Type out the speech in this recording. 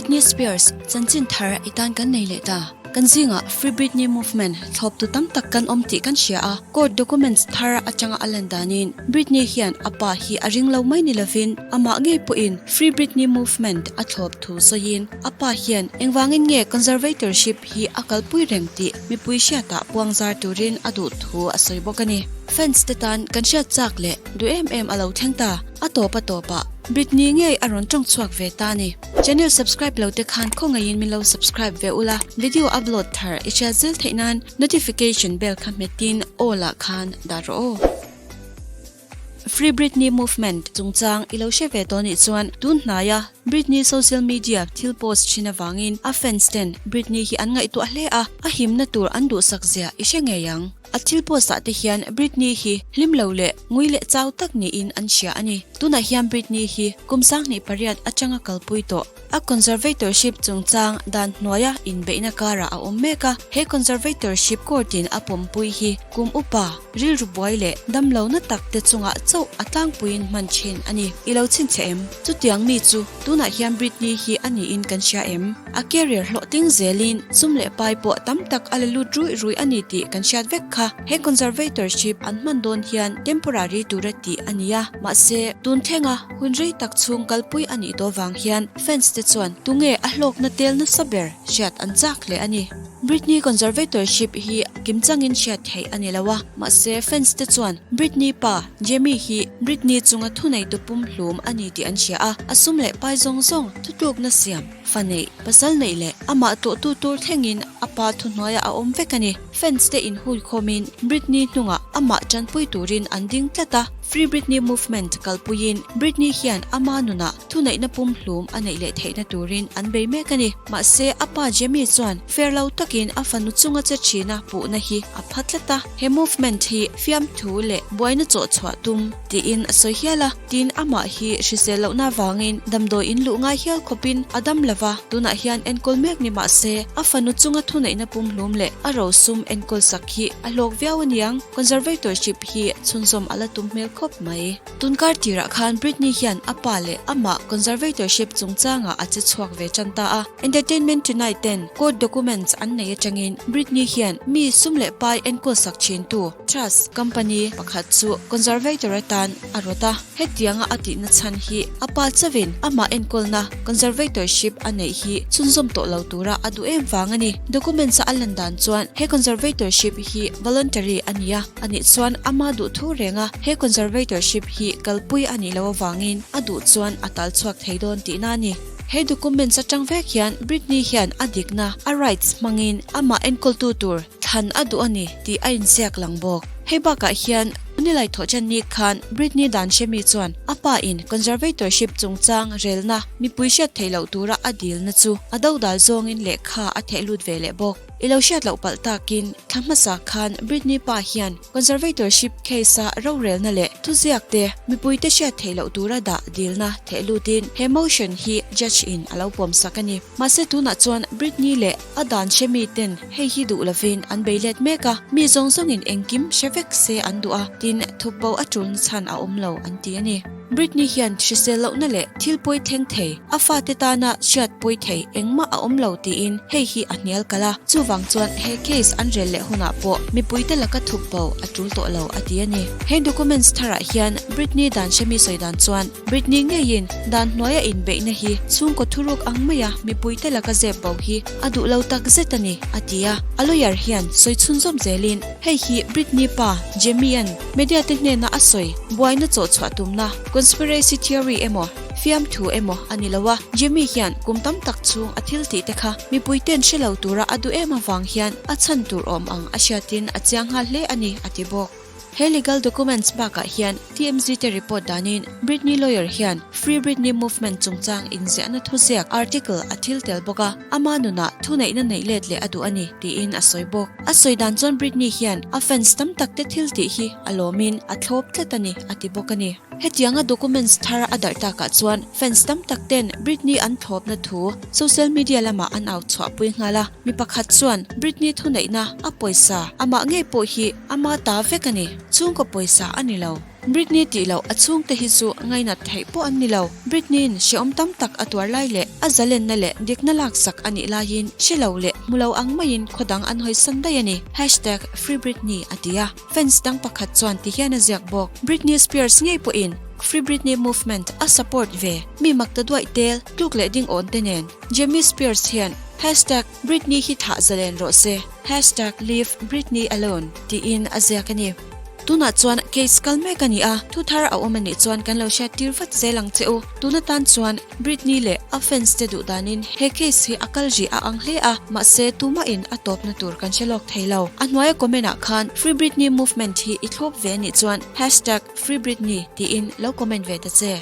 Britney Spears chanchin thar i tan kan nei leh ta. Kan zingah Free Britney movement thlawptu tam tak kan awm tih kan hria a, court documents thar atanga a lan danin Britney hian a pa hi a ring lo mai ni lovin amah ngei pawhin Free Britney movement a thlawp thu sawiin a pa hian engvangin nge conservatorship hi a kalpui reng tih mipui hriatah puangzar turin a duh thu a sawi bawk a ni. Fans te tan kan hriat chak leh duh em em a lo thleng ta, a tawp a tawpah Britney ngei a rawn tawng chhuak ve ta a ni. Channel subscribe lo te khan khawngaihin min lo subscribe ve ula, video upload thar i hriat zel theih nan notification bell kha hmetin all ah khan dah rawh aw. Free Britney movement chungchang i lo hre ve tawh nih chuan tun hnaia Britney social media thil post thin avangin a fans ten Britney hi an ngaihtuah hle a, a himna tur an duhsak zia i hre ngei ang. A thil post ah te hian Britney hi hlim lo leh ngui leh chau tak niin an hria a ni. Tunah hian Britney hi kum 28 atanga kalpui tawh. A conservatorship chungchang dan hnuaia inbeihna karah a awm mek a, he conservatorship court in a pawmpui hi kum upa, rilru buai leh damlo na tak te chungah chauh a tlangpuiin hman thin a ni. I lo chhinchhe em? Chutiang mi chu tunah hian Britney hi a niin kan hria em? A career hlawhtling zelin sum leh pai pawh tam tak a la lut ruih ruih a ni tih kan hriat vek kha. He conservatorship an hman dawn hian temporary tura tih a ni a, mahse tun thlenga hun rei tak chhung kalpui a nih tawh vang hian fans te chuan tunge a hlawkna tel nasa ber hriat an chak hle a ni. Britney conservatorship hi kimchangin hriat theih a ni lo a, mahse fans te chuan Britney pa Jamie hi Britney chunga thuneitu pumhlum a ni tih an hria a, a sum leh pai zawng zawng thutlukna siam Fa neih, pasal neih leh amah tawhtu tur thlengin a pa thuhnuaiah a awm vek a ni. Fans te inhuikhawmin Britney hnungah amah tanpui turin an ding tlat a. Free Britney movement kalpuiin Britney hian ama nunah thuneihna pumhlum a neih leh theihna turin an bei mek a ni. Mahse, a pa Jamie chuan fair lo takin a fanu chunga che thina puhna hi a pha tlat a. He movement hi fiamthu leh buaina chawhchhuah tum tiin a sawi hial a. Tin, amah hi hrisel lohna avangin damdawi in luh ngai hial khawpin a dam lo va, tunah hian enkawl mek ni mah se, a fanu chunga thuneihna pumhlum leh a rosum enkawl sak hi a hlawk viau a niang. Conservatorship hi chhunzawm a la tum hmel khawp mai. Tun kar tirah khan Britney hian a pa leh amah conservatorship chungchangah a che chhuak ve tan ta a. Entertainment Tonight ten court documents an nei atangin Britney hian mi sum leh pai enkawl sak thintu trust company pakhat chu conservator atan a rawt a, hetianga a tihna chhan hi a pa chauhin amah enkawlna conservatorship a neih hi chhunzawm tawh lo tura a duh em vang a ni. Documents a a lan dan chuan he conservatorship hi voluntary a ni a, anih chuan ama duh thu renga he conservatorship hi kalpui a nih loh avangin a duh chuan a tal chhuak thei dawn tihna a ni. He documents atang vek hian Britney hian a dikna, a rights hmangin amah enkawltu tur thlan a duh a ni tih a inziak lang bawk. Hei bakah hian Nilai Thawhṭanni khan Britney dan hremi chuan a pa in conservatorship chungchang relna mipui hriat theih loh tura a dilna chu a dodal zawngin lehkha a theh lut ve leh bawk. I lo hriat loh palh takin thla hmasa khan Britney pa hian conservatorship case-a rorelna leh thuziak te mipuite hriat theih loh tura dah dilna theh lutin he motion hi judge in a lo pawmsak a ni. Mahse tunah chuan Britney leh A dan hre mi ten hei hi duh lovin an bei let mek a, mi zawng zawngin engkim hre vek se an duh a, tin thup bo a tulna chhan a awm lo an ti a ni. Britney hian hrisel lohna leh thil pawi thleng thei, a fate tana hriat pawi thei engmah a awm lo tiin hei hi a hnial kalh a, chuvang chuan he case an rel leh hunah pawh mipuite laka thup bo a tul tawh lo a ti a ni. He documents tharah hian Britney dan hre mi sawi dan chuan, Britney ngeiin dan hnuaia inbeihna hi chhungkaw thuruk ang maia mipuite laka zep bo hi a duh lo tak zet a ni, a ti a. A lawyer hian sawi chhunzawm zelin hei hi Britney pa Jamie-a'n media te hnena a sawi buaina chawhchhuah tumna, conspiracy theory emaw, fiamthu emaw a ni lo a. Jamie hian kum tam tak chhung a thil tih te kha mipuite'n hre lo tura a duh em avang hian a chhan tur awm ang a hriatin a chiang nghal hle a ni, a ti bawk. He legal documents bakah hian TMZ te report danin Britney lawyer hian Free Britney movement chungchang inziahna thuziak article a thil tel bawk a, ama nunah thuneihna neih let leh a duh a ni tiin a sawi bawk. A sawi dan chuan Britney hian a fans tam tak te thil tih hi a lawmin a thlawp tlat a ni a ti bawk a ni. Hetianga documents thar a darh takah chuan fans tam tak ten Britney an thlawpna thu social media lamah an au chhuahpui nghal a. Mi pakhat chuan Britney thuneihna a pawisa amah ngei pawh hi ama ta vek a ni, chhungkaw pawisa a ni lo. Britney tih loh a chhungte hi chu ngainat theih pawh an ni lo. Britney-in hrehawm tam tak a tuar lai leh a zalenna leh dikna laksak a nih laiin hre lo leh hmu lo ang maiin khaw dang an hawisan daih a ni, hashtag FreeBritney a ti a. Fans dang pakhat chuan ti hian a ziak bawk. Britney Spears ngei pawhin Free Britney movement a support ve. Mi mak ta duaih tel, tluk leh ding awn te nen. Jamie Spears hian hashtag Britney hi thah zalen rawh se, hashtag leave Britney alone tiin a ziak a ni. Tunah chuan case kal mek a ni a, thu thar a awm a nih chuan kan lo hriat tir vat zel ang che u. Tuna tan chuan Britney leh a fans te duh danin he case hi a kal rih a ang hle a, mahse tumahin a tawpna tur kan hre lawk thei lo. A hnuaia comment ah khan Free Britney movement hi i thlawp ve a nih chuan hashtag FreeBritney tiin lo comment ve ta che.